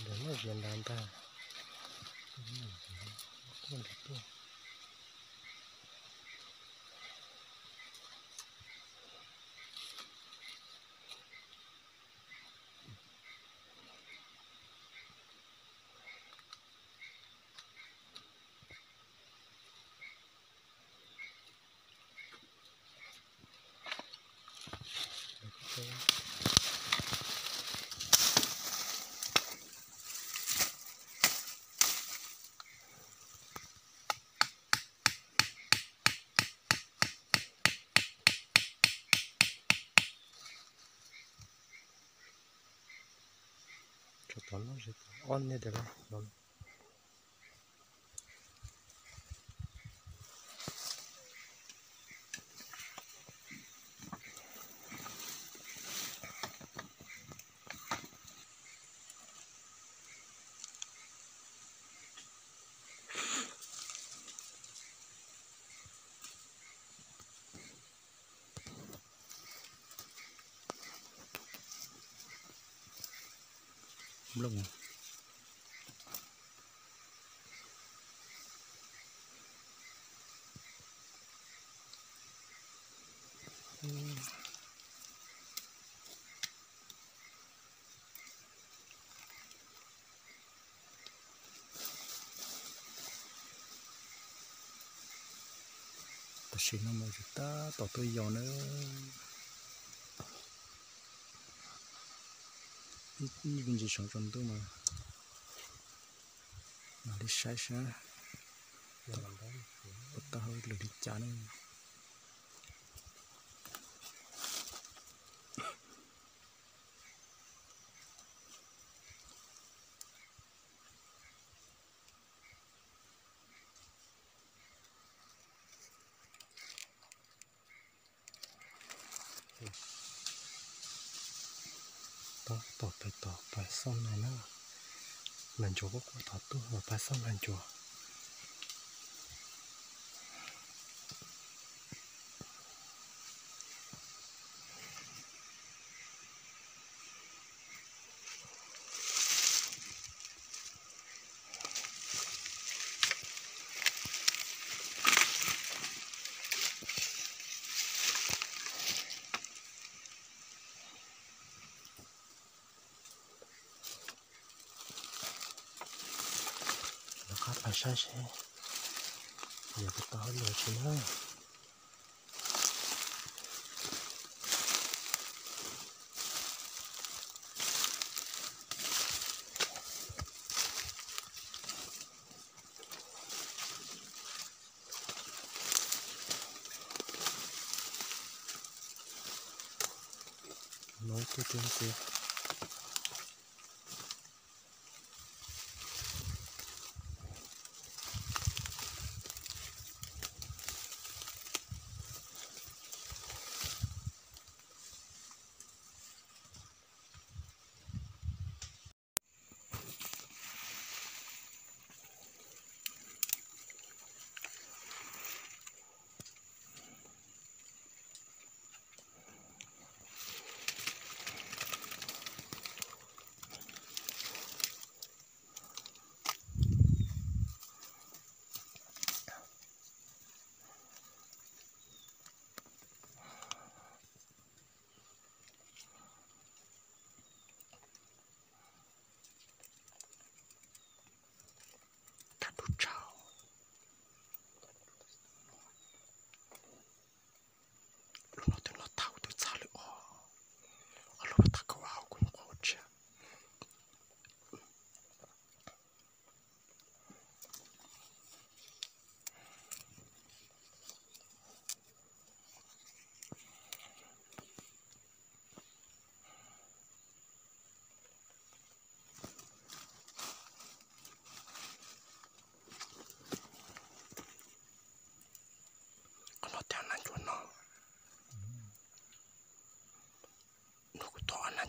Ntawm no zias nrad ntag. Tso tau no, ob niag tiag los no. Nplooj. Tam sim no mas tab tom tuaj yos na. Ib me ntsis saum tsaus ntuj mas mam li saib seb puas tau hauj lwm li cas na. Tab tom pais tom pais xauj nag na. Nag ntsuag quaj quaj tom tuaj los pais xauj nag ntsuag. Rov qab pais saib seb yog puas tau hauj lwm tsis na. No tuaj tiag tiag.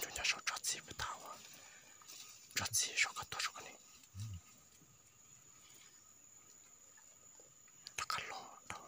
Cov nyob saum tsob txiv pem thaum, tsob txiv saum koj tuaj saum koj ne. Rov qab los rau.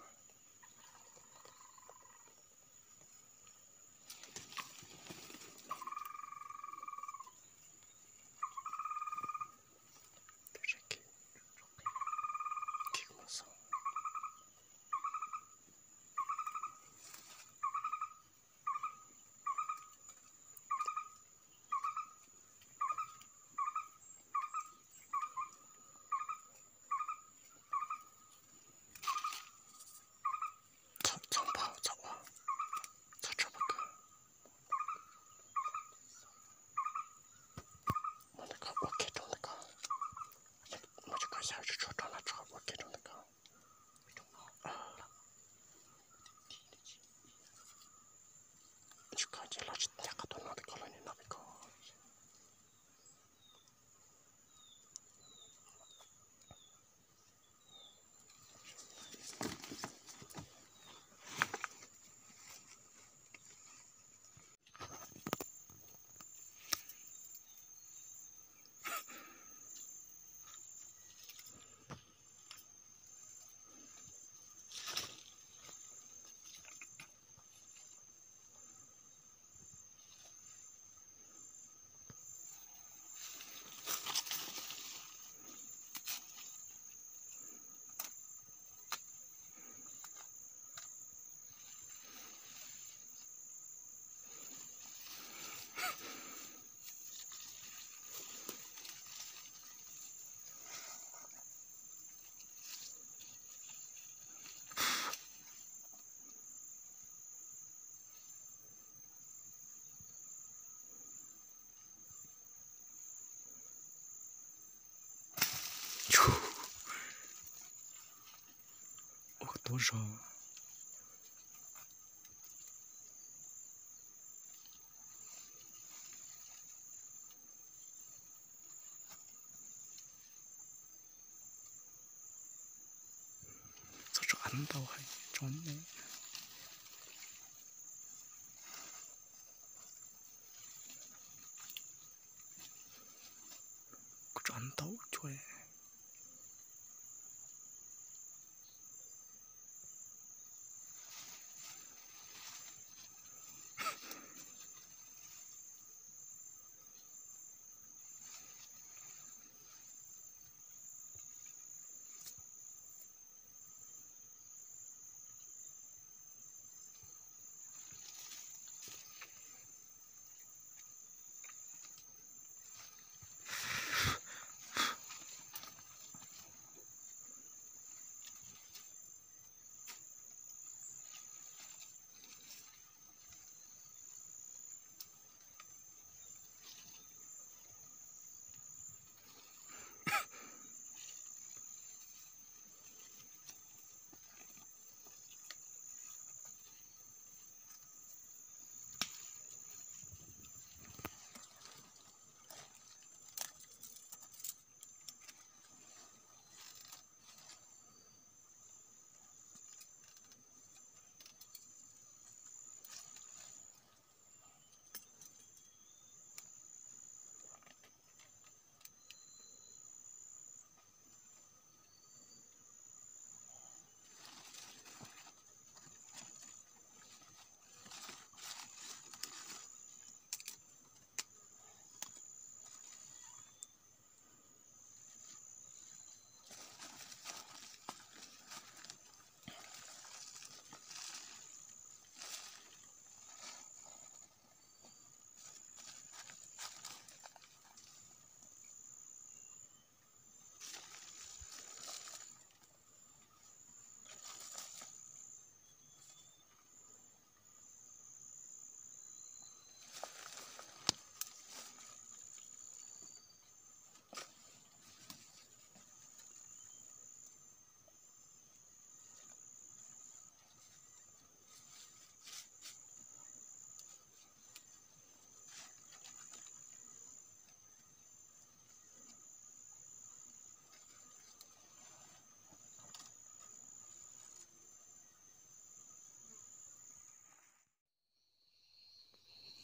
Txhob npau, txhob ua, txhob tso pob kws. Muab ntawm ko ua ke rau ntawm ko. Muab cov ko xyaw tsuag tsuag rau no tso ua ke rau ntawm ko. Tsis ko ces los tsis ntev qhov tuaj no ntawm ko los nim no pem ko. Ua tau zog. Txhob tso av ntau hais tso ne. Kuv tso av ntau cuag.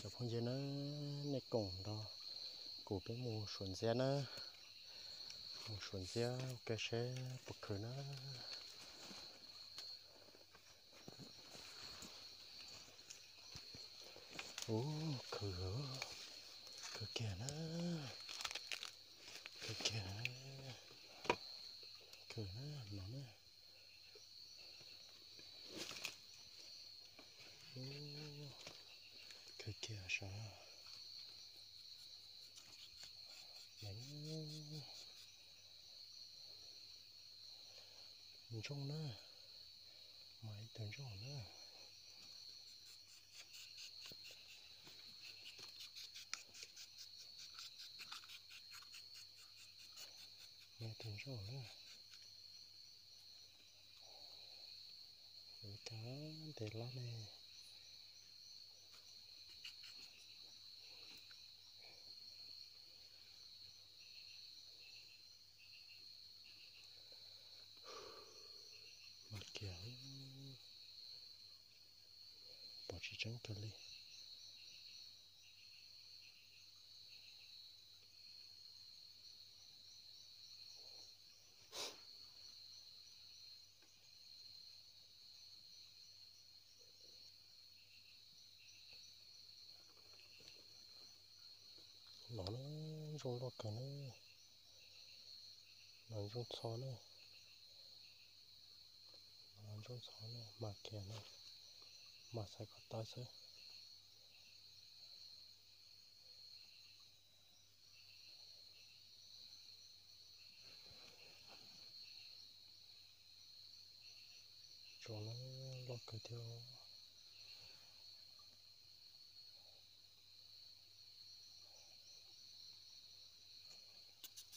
Cov phooj ywg na, nej koom nrog kuv peb mus suav ntxiab na, mus suav ntxiab ua ke seb puas khwv na. Ub, khwv, khwv kiag na, khwv kiag na, khwv na, no na. Ub, khwv kiag sav. Ntsooj na, mas ib tug ntsooj na. Mas ib tug ntsooj na. Ua cas ntev lawm ne. Mas kiag, pom tsis tseeb kawg li. No na, ntsooj loj kawg na. No ntsooj txho na. No ntsooj txho na, mas kiag na, mas xaiv kom tawv xwb. Tsoom no loj kawg thiab.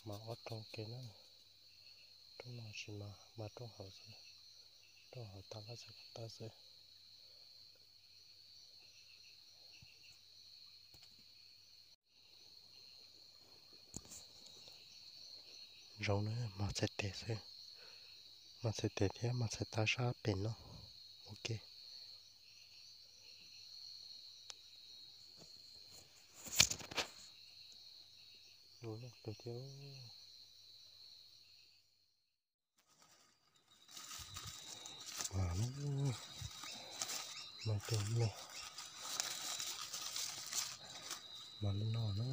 Mas ob rooj ke na, rooj no tsis mas, mas rooj hauv xwb, rooj hauv tas lawm xwb, tas xwb. Zoo na, mas txhais tes xwb, mas txhais tes thiab mas txhais taw sab pem no. Ok. Zoo loj kawg thiab. Mas, mas tus me, mas li no na.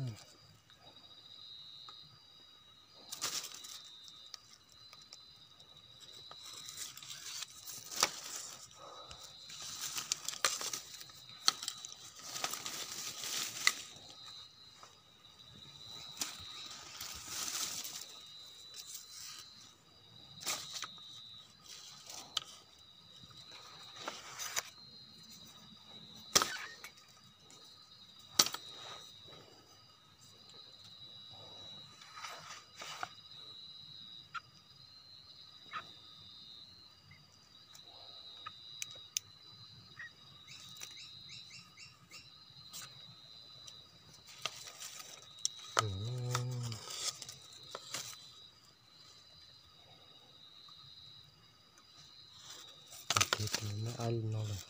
Ces tus me ab li no lawm,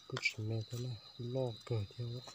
kuj tsis me thiab na, loj kawg thiab.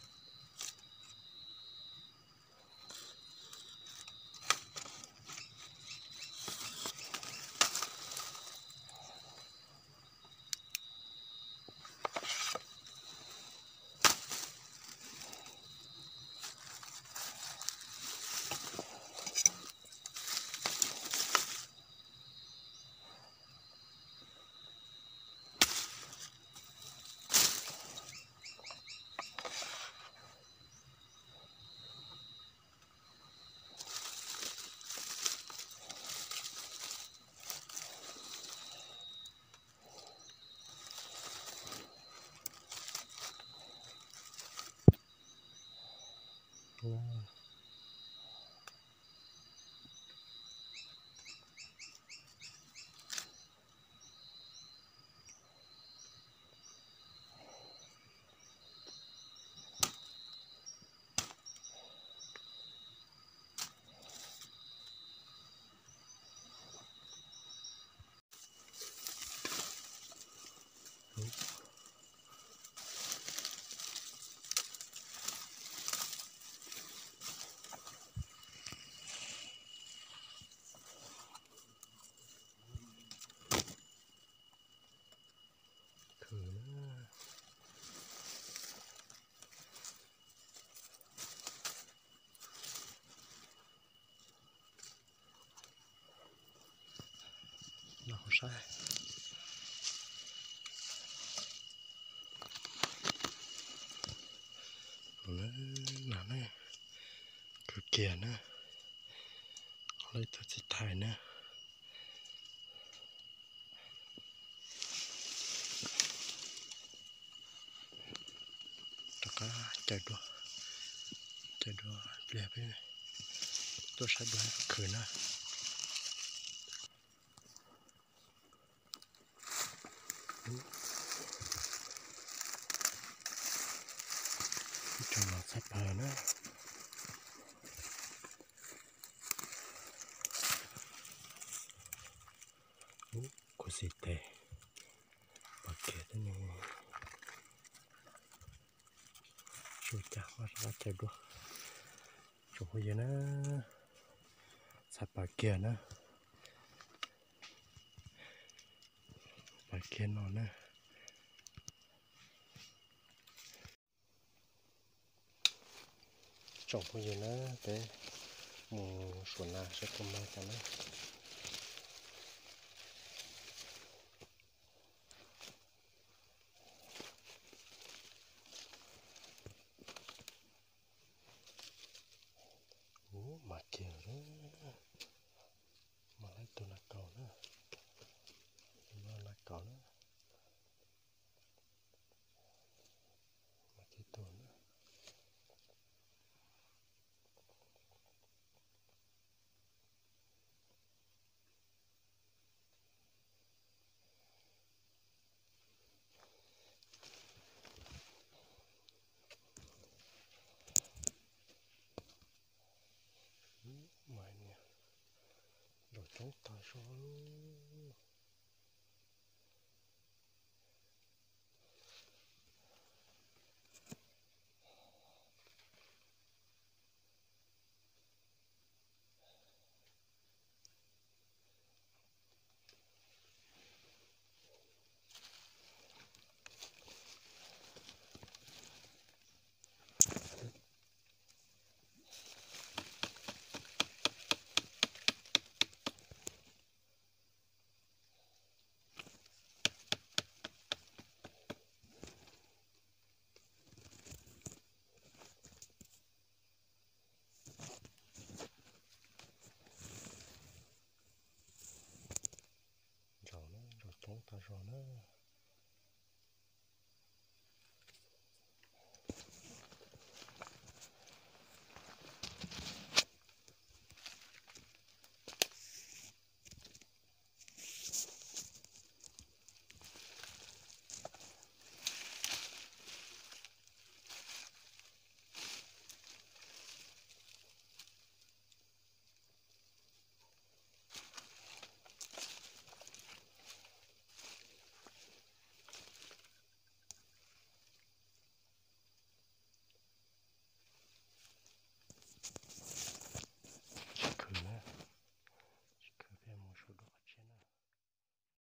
saib. Nas na, khwv kiag na, lawv tus txiv thais na. Rov qab caws dua, caws dua pliag peb tuaj saib dua khwv na. Ib tsoom no txhaj plaws na. Ub, khuv xim tes, pom kiag thiab ne. Su cas mas rov qab caws dua. Tsoom phooj ywg na, txhaj plaws kiag na. Plaws kiag no na. Tsoom phooj ywg na, peb mus suav nas saib puas mag tas na. Ub, mag kiag lawm. Mag lawm ib tug nas kaus na. Tus no nas kaus na. Mag kiag tus na. Mas niam, nrov coob tag zog lub.